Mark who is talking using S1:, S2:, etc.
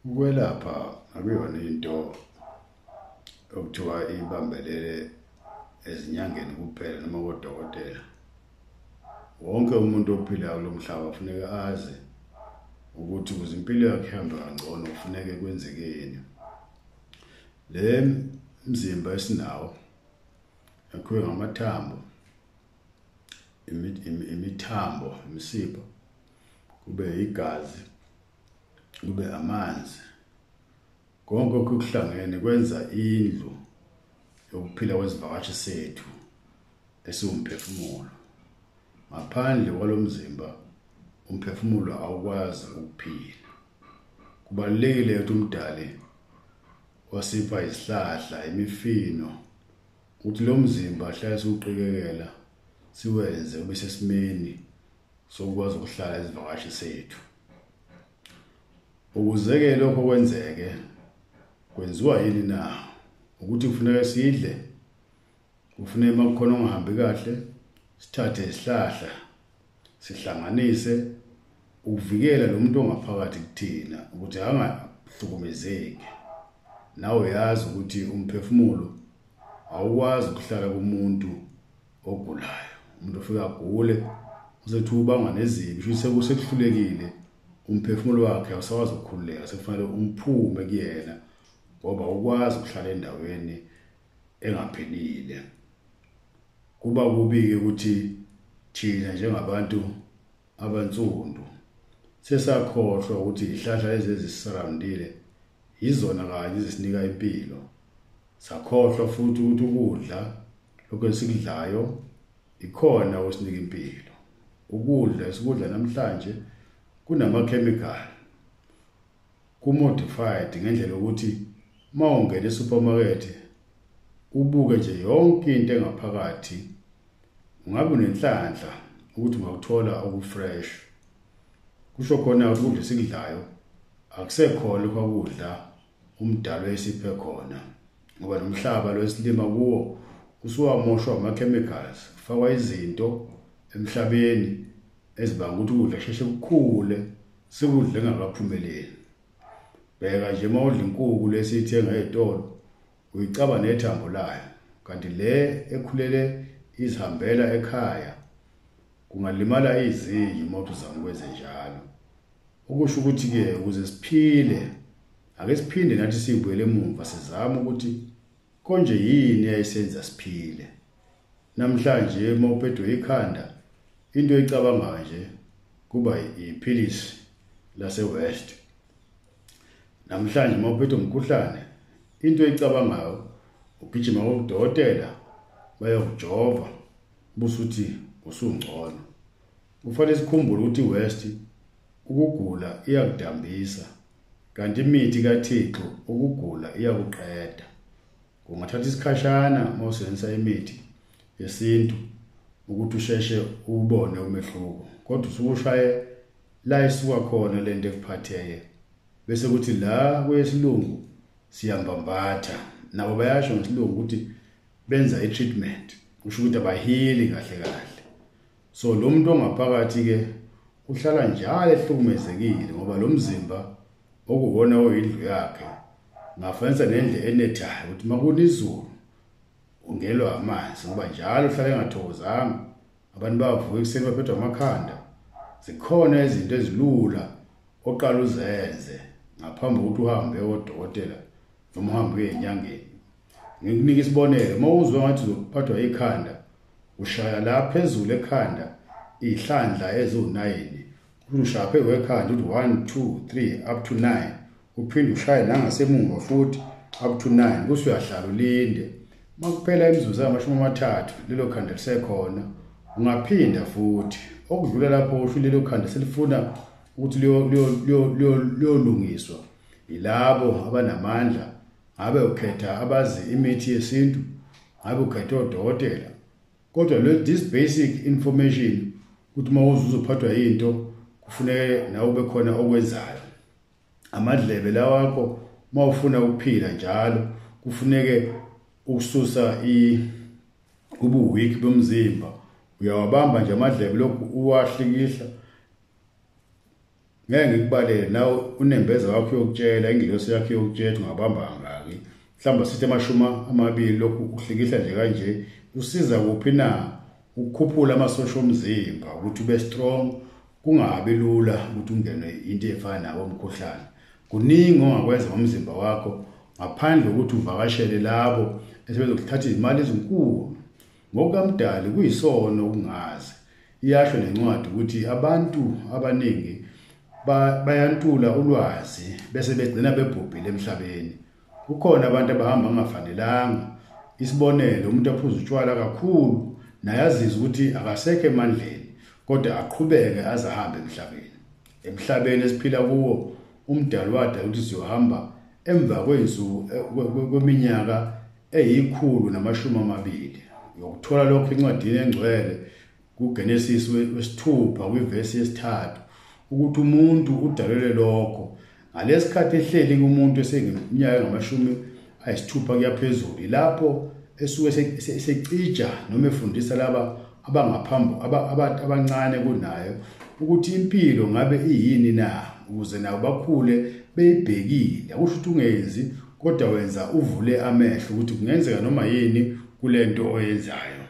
S1: Ukwelapha akuyona into okuthiwa ibambelele ezinyangeni kuphela noma kodokotela. Wonke umuntu ophilayo kulo mhlaba kufuneka azi ukuthi ukuze impilo yakhe ihambe kangcono kufuneke kwenzekeni. Le mzimba esinawo yakhiwe ngamathambo, imithambo, imisipha, kube igazi, kube amanzi. Konke okuhlangene kwenza indlu yokuphila kwesivakashi sethu esiwumphefumulo. Ngaphandle kwalomzimba umphefumulo awukwazi ukuphila. Kubalulekile ukuthi uMdali wasipha izihlahla, imifino, ukuthi lo mzimba hlale siwuqikekela, siwenze ube sesimeni sokukwazi ukuhlala isivakashi sethu. Ukuze-ke lokho kwenzeke, kwenziwa yini na? Ukuthi kufuneka sidle, kufuneka uma kukhona ongahambi kahle, sithathe isihlahla sihlanganise ukuvikela lo muntu ongaphakathi kuthina ukuthi angahlukumezeki. Nawe uyazi ukuthi umphefumulo awukwazi ukuhlala kumuntu ogulayo. Umuntu ofika agule usethi ubangwa nezibi, sho sekuhlulekile umphefumulo wakhe awusakwazi ukukhululeka, sekufanele umphume kuyena ngoba ukwazi ukuhlala endaweni engaphilile. Kuba kubi-ke ukuthi thina njengabantu abansundu sesakhohlwa ukuthi izihlahla lezi ezisisarawundile yizona kanye ezisinika impilo. Sakhohlwa futhi ukuthi ukudla lokho esikudlayo ikhona okusinika impilo. Ukudla esikudla namhlanje kunama-chemical, ku-modified ngendlela yokuthi uma ungena e-supermarket ubuke nje yonke into engaphakathi, ungabe unenhlanhla ukuthi ungakuthola oku-fresh. Kusho khona ukuthi ukudla esikudlayo akusekhona lokho akudla uMdali esiphe khona, ngoba nomhlaba lo esilima kuwo usuwamoshwa ama-chemicals, kufakwa izinto emhlabeni ezibanga ukuthi ukudla kusheshe kukhule, sikudle ngakaphumeleli. Bheka nje uma udla inkukhu lesiyithenga ey'tolo, uyicaba nethambo layo, kanti le ekhulele izihambela ekhaya kungalimala izinyo uma uthi uzama ukwenze njalo. Okusho ukuthi-ke ukuze siphile, ake siphinde nathi sibuyele emumva sizame ukuthi konje yini eyayisenza siphile. Namhlanje uma uphethwe ikhanda, into oyicabangayo nje kuba iphilisi lase-West. Namhlanje uma uphethwe umkhuhlane, into oyicabangayo ugijima kudokotela bayokujova busuthi usungcono. Kufanele sikhumbule ukuthi iWest ukugula iyakudambisa, kanti imithi kaThixo ukugula iyakuqeda. Kungathatha isikhashana uma usebenzisa imithi yesintu ukuthi usheshe ubone umehluko, kodwa usuke ushaye la isuka khona lento ekuphatheye, bese kuthi la kwesilungu siyambambatha. Nabo bayasho ngesilungu ukuthi benza i-treatment, kusho ukuthi abahili kahle kahle. So lo muntu ongaphakathi ke uhlala njalo ehlukumezekile, ngoba lo mzimba okuwona oyindlu yakhe ngafanisa nendlu enethayo ukuthi makuna izulu ungelwa amanzi, ngoba njalo uhlala engathokozanga. Abantu bavuka ekuseni baphethwe amakhanda. Zikhona izinto ezilula oqala uzenze ngaphambi kokuthi uhambe odokotela noma uhambe uye enyangeni. Ngikunika isibonelo, uma uzwe ngathi uzophathwa ikhanda, ushaya la phezulu ekhanda ihlandla eziwu-9, ushaya phezu kwekhanda uthi 1 2 3 up to 9, uphinde ushaye nangasemuva futhi up to 9, bese uyahlala ulinde. Makuphela imizuzu engamashumi amathathu lelo khanda lisekhona, ungaphinda futhi. Okudlula lapho usho lelo khanda selifuna ukuthi liyolungiswa yilabo abanamandla. Ngabe ukhetha abazi imithi yesintu, ngabe ukhetha odokotela, kodwa lo this basic information ukuthi uma uzophathwa into kufuneke nawe ube khona okwenzayo. Amadlebe lawakho uma ufuna ukuphila njalo kufuneke ukususa ubu-weak bomzimba, uyawabamba nje amadlebe lokhu uwahlikihla. Ngeke ngikubalele nawe, unembeza wakho uyokutshela, ingilosi yakho iyokutshela ungabamba kangaki. Mhlawumbe sithi 20, lokhu uhlikihla nje kanje usiza kuphi na? Ukukhuphula amasosha omzimba ukuthi ube strong, kungabi lula ukuthi ungenwe into efana nabo umkhuhlane. Kuningi ongakwenza ngomzimba wakho ngaphandle kokuthi uvakashele labo esebezokuthatha izimali ezinkulu. NgokukaMdali kuyisono ukungazi. Iyasho nencwadi ukuthi abantu abaningi bayantula ulwazi bese begcina bebhubhile emhlabeni. Kukhona abantu abahamba kungafanelanga. Isibonelo, umuntu aphuza utshwala kakhulu naye azizwe ukuthi akasekho emandleni, kodwa aqhubeke aze ahambe emhlabeni. Emhlabeni esiphila kuwo uMdali wadala ukuthi siyohamba emva kwey'nsuku kweminyaka eyi-120. Uyokuthola lokho encwadini engcwele kuGenesis wesithupha kwivesi yesithathu, ukuthi umuntu udalelwe lokho. Ngalesikhathi ehleli kumuntu esengeminyaka engamashumi 60 kuya phezulu, ilapho esuke secija noma efundisa laba abangaphambi abancane kunayo ukuthi impilo ngabe iyini na, ukuze nabo bakhule beyibhekile. Akusho ukuthi ungenzi, kodwa wenza uvule amehlo ukuthi kungenzeka noma yini kulento oyenzayo.